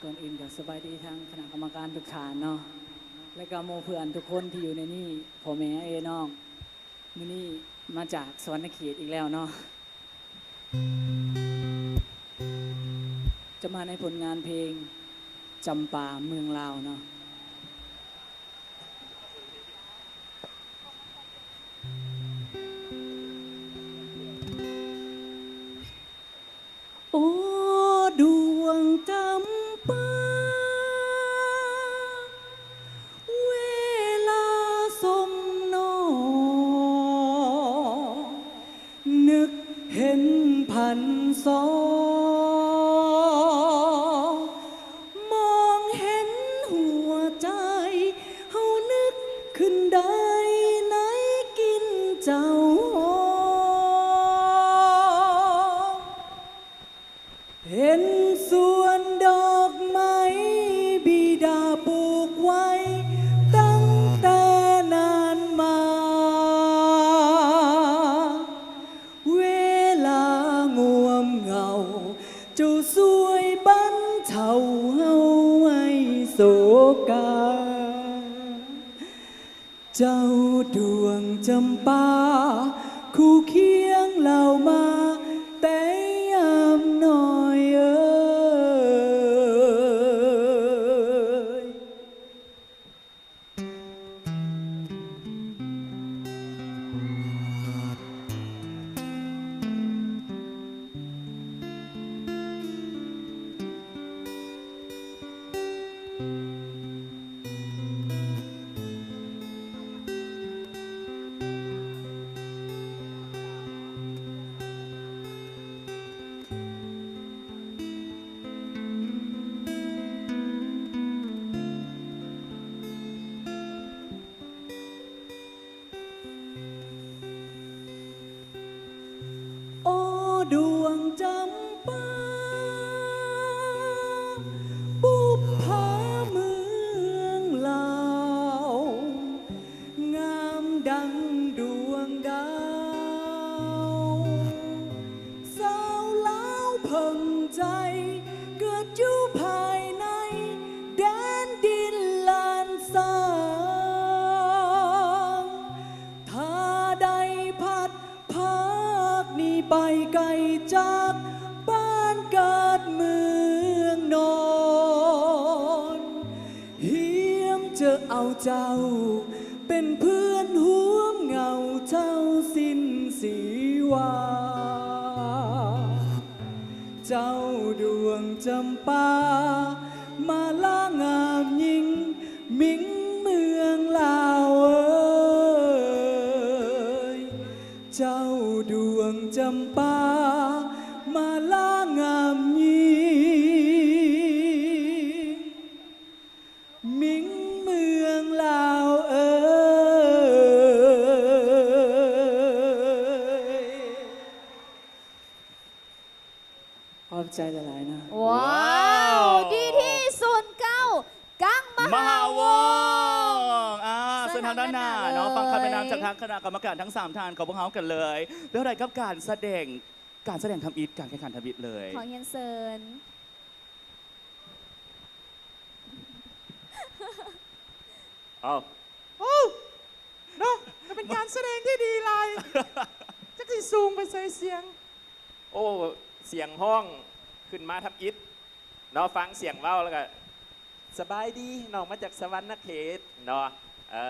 ກ່ອນອື່ນກໍສະບາຍດີທາງຄະນະກຳມະການທຸກທ່ານເນາະ ແລະກໍໝູ່ເພື່ອນທຸກຄົນທີ່ຢູ່ໃນນີ້ ພໍ່ແມ່ເອື້ອຍນ້ອງ ມື້ນີ້ມາຈາກສະຫວັນນະເຂດອີກແລ້ວເນາະ ຈະມາໃນຜົນງານເພງ ຈຳປາເມືອງລາວເນາະ. ໂອ້ ດວງຈຳປາ ເວລາສົມໜໍ ນຶກເຫັນພັນຊອ ມອງເຫັນຫົວໃຈ ເຮົານຶກຂຶ້ນໄດ້ໃນກິ່ນເຈົ້າຫອມ ເຫັນສວນດອກໄມ້ບິດາປູກໄວ້ຕັ້ງແຕ່ນານມາ ເວລາງ່ວມເຫງົາ ເຈົ້າຊ່ວຍບັນເທົາເຮົາໄວ້ໂສກາ ເຈົ້າດວງຈຳປາ ຄູ່ຄຽງລາວມາແຕ່ຍາມນ້ອຍເອີຍ. ໂອ້ ດວງຈຳປາ ບຸບຜາເມືອງລາວ ງາມດັ່ງດວງດາວ ສາວລາວເພິ່ງໃຈ ເກີດຢູ່ພາຍໃນແດນດິນລ້ານຊ້າງ ຖ້າໄດ້ພັດ ພາກໜີໄປໄກຈາກບ້ານເກີດເມືອງນອນ ຮຽມຈະເອົາເຈົ້າເປັນເພື່ອນຮ່ວມເຫງົາເຈົ້າສິ້ນຊີວາ. ເຈົ້າດວງຈຳປາ ມາລາງາມຍິ່ງ ມິງເມືອງລາວເອີຍ ເຈົ້າດວງຈຳປາ ມາລາງາມຍິ່ງ ມິງເມືອງລາວເອີຍ. ຂອບໃຈຫຼາຍໆນະ. ວ້າວ ວ້າວ ດີທີ ສູນເກົ້າ ກັງມະຫາວົງ ມະຫາວົງ ອ່າ ເຊີນທາງດ້ານໜ້າເນາະ ເຊີນທາງດ້ານໜ້າເລີຍ ຟັງຄຳແນະນຳຈາກທາງຄະນະກຳມະການທັງສາມທ່ານຂອງພວກເຮົາກັນເລີຍ. ເປັນຈັ່ງໃດກັບການສະແດງ ການສະແດງທຳອິດ ການແຂ່ງຂັນທຳອິດເລີຍ? ຂໍຮຽນເຊີນ. ເອົາ ໂອ້ ເນາະ ກໍເປັນການສະແດງທີ່ດີຫຼາຍ ຈັກຊິສູງໄປໃສສຽງ. ໂອ້ ສຽງຮ້ອງຂຶ້ນມາທຳອິດເນາະ ຟັງສຽງເວົ້າແລ້ວກໍ ສະບາຍດີ ນ້ອງມາຈາກສະຫວັນນະເຂດເນາະ. ເອີ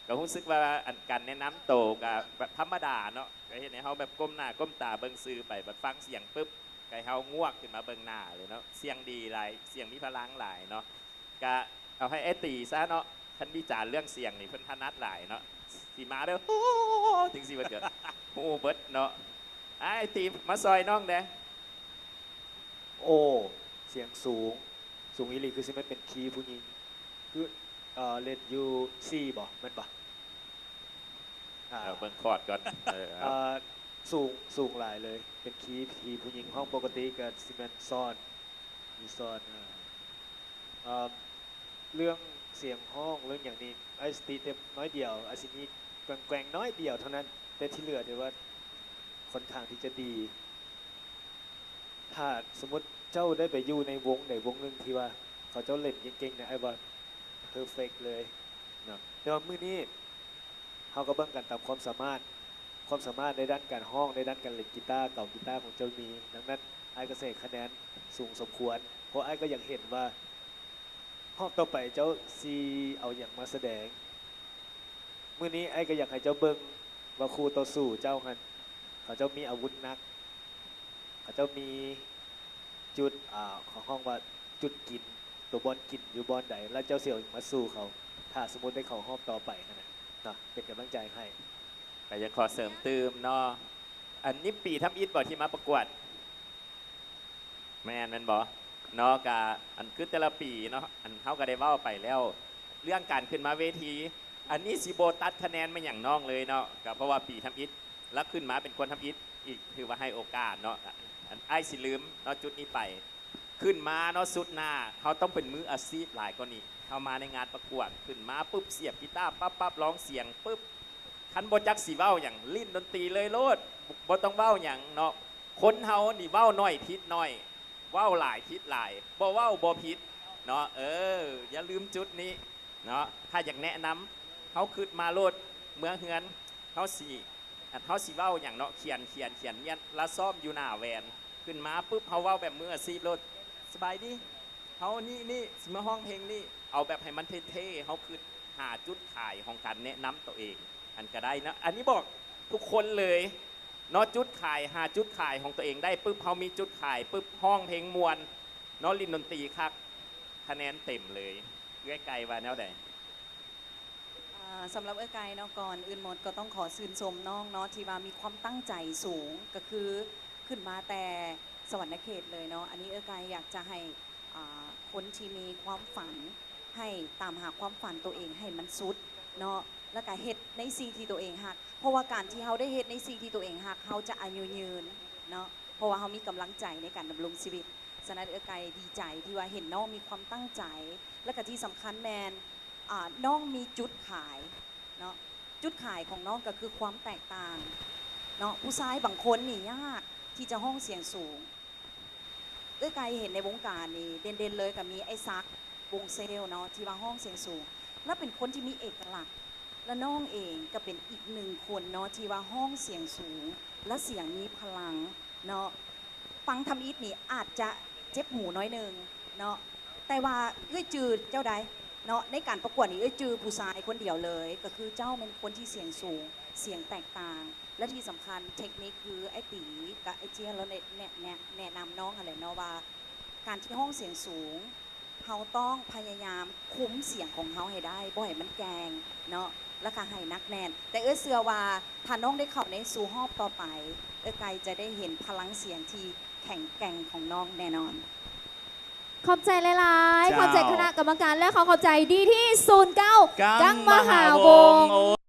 ກໍຮູ້ສຶກວ່າ ອັນ ການແນະນຳໂຕກໍແບບທຳມະດາເນາະ ກໍເຮັດໃຫ້ເຮົາແບບກົ້ມໜ້າກົ້ມຕາເບິ່ງຊື່ໄປ ບັດຟັງສຽງປຶບ ກໍໃຫ້ເຮົາງວກຂຶ້ນມາເບິ່ງໜ້າເລີຍເນາະ. ສຽງດີຫຼາຍ ສຽງມີພະລັງຫຼາຍເນາະ. ກະເອົາໃຫ້ອ້າຍຕີຊະເນາະ ຄັນວິຈານເລື່ອງສຽງນີ້ເພິ່ນຖະໜັດຫຼາຍເນາະ ຊິມາແບບ ໂອ້ ຈັ່ງຊີ້ເພິ່ນກະຮູ້ເບິດເນາະ. ອ້າຍຕີມາຊ່ອຍນ້ອງແດ່. ໂອ້ ສຽງສູງ ສູງອີ່ຫຼີ ຄືຊິແມ່ນເປັນຄີຜູ້ຍິງ ຄື ເອີ ເຫຼັ້ນຢູ່ຊີບໍ ແມ່ນບໍ່? ອ່າ ເອີ ເບິ່ງຄອດກ່ອນ ເອີ ເອີ ສູງ ສູງຫຼາຍເລີຍ ເປັນຄີທີ່ຜູ້ຍິງຮ້ອງ ປົກກະຕິກະຊິແມ່ນຊອນ ມີຊອນ ເອີ ເອີ ເລື່ອງສຽງຮ້ອງເລື່ອງຫຍັງນີ້ ອ້າຍສະຕິແຕ່ນ້ອຍດຽວ ອ້າຍຊິມີແກວ່ງໆນ້ອຍດຽວເທົ່ານັ້ນ ແຕ່ທີ່ເຫຼືອຖືວ່າຄ່ອນຂ້າງທີ່ຈະດີ. ຖ້າສົມມຸດ ເຈົ້າໄດ້ໄປຢູ່ໃນວົງໃດວົງໜຶ່ງທີ່ວ່າເຂົາເຈົ້າເຫຼັ້ນເກັ່ງໆ ນະ ອ້າຍວ່າເພີເຟັກເລີຍເນາະ. ແຕ່ວ່າມື້ນີ້ເຮົາກໍເບິ່ງກັນຕາມຄວາມສາມາດ, ຄວາມສາມາດໃນດ້ານການຮ້ອງ, ໃນດ້ານການເຫຼັ້ນກີຕາ, ເກົາກີຕາຂອງເຈົ້າມີ. ດັ່ງນັ້ນ ອ້າຍກໍຊິໃຫ້ຄະແນນສູງສົມຄວນ, ເພາະອ້າຍກໍຢາກເຫັນວ່າຮອບຕໍ່ໄປເຈົ້າຊິເອົາຫຍັງມາສະແດງ. ມື້ນີ້ອ້າຍກໍຢາກໃຫ້ເຈົ້າເບິ່ງວ່າຄູ່ຕໍ່ສູ້ເຈົ້າຫັ້ນ ເຂົາເຈົ້າມີອາວຸດໜັກ, ເຂົາເຈົ້າມີຈຸດ ອ່າ ເຂົາຮ້ອງວ່າຈຸດກິນ, ໂຕບ່ອນກິນຢູ່ບ່ອນໃດ ແລ້ວເຈົ້າຊິເອົາຫຍັງມາສູ້ເຂົາ ຖ້າສົມມຸດໄດ້ເຂົ້າຮອບຕໍ່ໄປຫັ້ນນະເນາະ. ເປັນກຳລັງໃຈໃຫ້. ກໍຢາກຂໍເສີມຕື່ມເນາະ, ອັນນີ້ປີທຳອິດບໍ່ທີ່ມາປະກວດ? ແມ່ນ ແມ່ນບໍ່ເນາະ? ກະອັນຄືແຕ່ລະປີເນາະ ອັນເຮົາກໍໄດ້ເວົ້າໄປແລ້ວ ເລື່ອງການຂຶ້ນມາເວທີ ອັນນີ້ຊິບໍ່ຕັດຄະແນນແມ່ນຫຍັງນ້ອງເລີຍເນາະ, ກໍເພາະວ່າປີທຳອິດ ແລ້ວຂຶ້ນມາເປັນຄົນທຳອິດອີກ ຖືວ່າໃຫ້ໂອກາດເນາະ. ອັນອ້າຍຊິລືມເນາະຈຸດນີ້ໄປ, ຂຶ້ນມາເນາະ ຊຸດໜ້າເຮົາຕ້ອງເປັນມືອາຊີບຫຼາຍກວ່ານີ້. ເຮົາມາໃນງານປະກວດ ຂຶ້ນມາປຶບ ສຽບກີຕາປັບໆ ລອງສຽງປຶບ ຄັນບໍ່ຈັກຊິເວົ້າຫຍັງ ຫຼິ້ນດົນຕີເລີຍໂລດ ບໍ່ຕ້ອງເວົ້າຫຍັງເນາະ. ຄົນເຮົານີ້ເວົ້າໜ້ອຍຜິດໜ້ອຍ ເວົ້າຫຼາຍຜິດຫຼາຍ, ບໍ່ເວົ້າບໍ່ຜິດເນາະ. ເອີ ຢ່າລືມຈຸດນີ້ເນາະ. ຖ້າຢາກແນະນຳ ເຮົາຄຶດມາໂລດ ເມືອເຮືອນ ເຮົາຊິ ເຮົາຊິເວົ້າຫຍັງເນາະ ຂຽນ ຂຽນ ຂຽນ ແມ່ນລະຊ້ອມຢູ່ໜ້າແວ່ນ ຂຶ້ນມາປຶບ ເຮົາເວົ້າແບບມືອາຊີບໂລດ ສະບາຍດີ ເຮົານີ້ ນີ້ ຊິມາຮ້ອງເພງນີ້ ເອົາແບບໃຫ້ມັນເທ່ໆ ເຮົາຄຶດຫາຈຸດຂາຍຂອງການແນະນຳໂຕເອງ ອັນກໍໄດ້ເນາະ. ອັນນີ້ບອກທຸກຄົນເລີຍເນາະ ຈຸດຂາຍ ຫາຈຸດຂາຍຂອງໂຕເອງໄດ້ປຶບ ເຮົາມີຈຸດຂາຍປຶບ ຮ້ອງເພງມ່ວນເນາະ ຫຼິ້ນດົນຕີຄັກ ຄະແນນເຕັມເລີຍ. ເອື້ອຍໄກ່ວ່າແນວໃດ? ອ່າ ສຳລັບເອື້ອຍໄກ່ເນາະ ກ່ອນອື່ນໝົດກໍຕ້ອງຂໍຊື່ນຊົມນ້ອງເນາະ ທີ່ວ່າມີຄວາມຕັ້ງໃຈສູງ ກໍຄືຂຶ້ນມາແຕ່ສະຫວັນນະເຂດເລີຍເນາະ. ອັນນີ້ເອື້ອຍໄກ່ຢາກຈະໃຫ້ ອ່າ ຄົນທີ່ມີຄວາມຝັນ ໃຫ້ຕາມຫາຄວາມຝັນໂຕເອງໃຫ້ມັນສຸດເນາະ ແລ້ວກະເຮັດໃນສິ່ງທີ່ໂຕເອງຮັກ ເພາະວ່າການທີ່ເຮົາໄດ້ເຮັດໃນສິ່ງທີ່ໂຕເອງຮັກ ເຮົາຈະອາຍຸຍືນເນາະ ເພາະວ່າເຮົາມີກຳລັງໃຈໃນການດຳລົງຊີວິດ. ສະນັ້ນເອື້ອຍໄກ່ດີໃຈທີ່ວ່າເຫັນນ້ອງມີຄວາມຕັ້ງໃຈ ແລ້ວກະທີ່ສຳຄັນແມ່ນ ອ່າ ນ້ອງມີຈຸດຂາຍເນາະ ຈຸດຂາຍຂອງນ້ອງກໍຄືຄວາມແຕກຕ່າງເນາະ. ຜູ້ຊາຍບາງຄົນນີ້ຍາກທີ່ຈະຮ້ອງສຽງສູງ. ເອື້ອຍໄກ່ເຫັນໃນວົງການນີ້ເດັ່ນໆເລີຍກໍມີໄອ້ສັກ ວົງເຊວເນາະ ທີ່ວ່າຮ້ອງສຽງສູງ ແລະເປັນຄົນທີ່ມີເອກະລັກ ແລະນ້ອງເອງກໍເປັນອີກໜຶ່ງຄົນເນາະ ທີ່ວ່າຮ້ອງສຽງສູງ ແລະສຽງມີພະລັງເນາະ. ຟັງທຳອິດນີ້ອາດຈະເຈັບຫູໜ້ອຍໜຶ່ງເນາະ ແຕ່ວ່າເອື້ອຍຈື່ເຈົ້າໃດ໋ເນາະ ໃນການປະກວດນີ້ເອື້ອຍຈື່ຜູ້ຊາຍຄົນດຽວເລີຍ ກໍຄືເຈົ້າແມ່ນຄົນທີ່ສຽງສູງ ສຽງແຕກຕ່າງ ແລະທີ່ສຳຄັນເທັກນິກຄືອ້າຍຕີກັບອ້າຍເຈ້ຍລາວແນະ ແນະ ແນະ ແນະນຳນ້ອງຫັ້ນແຫຼະເນາະ ວ່າການທີ່ຮ້ອງສຽງສູງ ເຮົາຕ້ອງພະຍາຍາມຄຸມສຽງຂອງເຮົາໃຫ້ໄດ້ ບໍ່ໃຫ້ມັນແກ່ງເນາະ ແລ້ວກະໃຫ້ໜັກແໜ້ນ. ແຕ່ເອື້ອຍເຊື່ອວ່າຖ້ານ້ອງໄດ້ເຂົ້າໃນສູ່ຮອບຕໍ່ໄປ ເອື້ອຍໄກ່ຈະໄດ້ເຫັນພະລັງສຽງທີ່ແຂງແກ່ງຂອງນ້ອງແນ່ນອນ. ຂອບໃຈຫຼາຍໆ ເຈົ້າ ຂອບໃຈຄະນະກຳມະການ ແລະຂໍຂອບໃຈດີທີສູນເກົ້າ ກັງ ກັງມະຫາວົງ ມະຫາວົງ. ໂອ້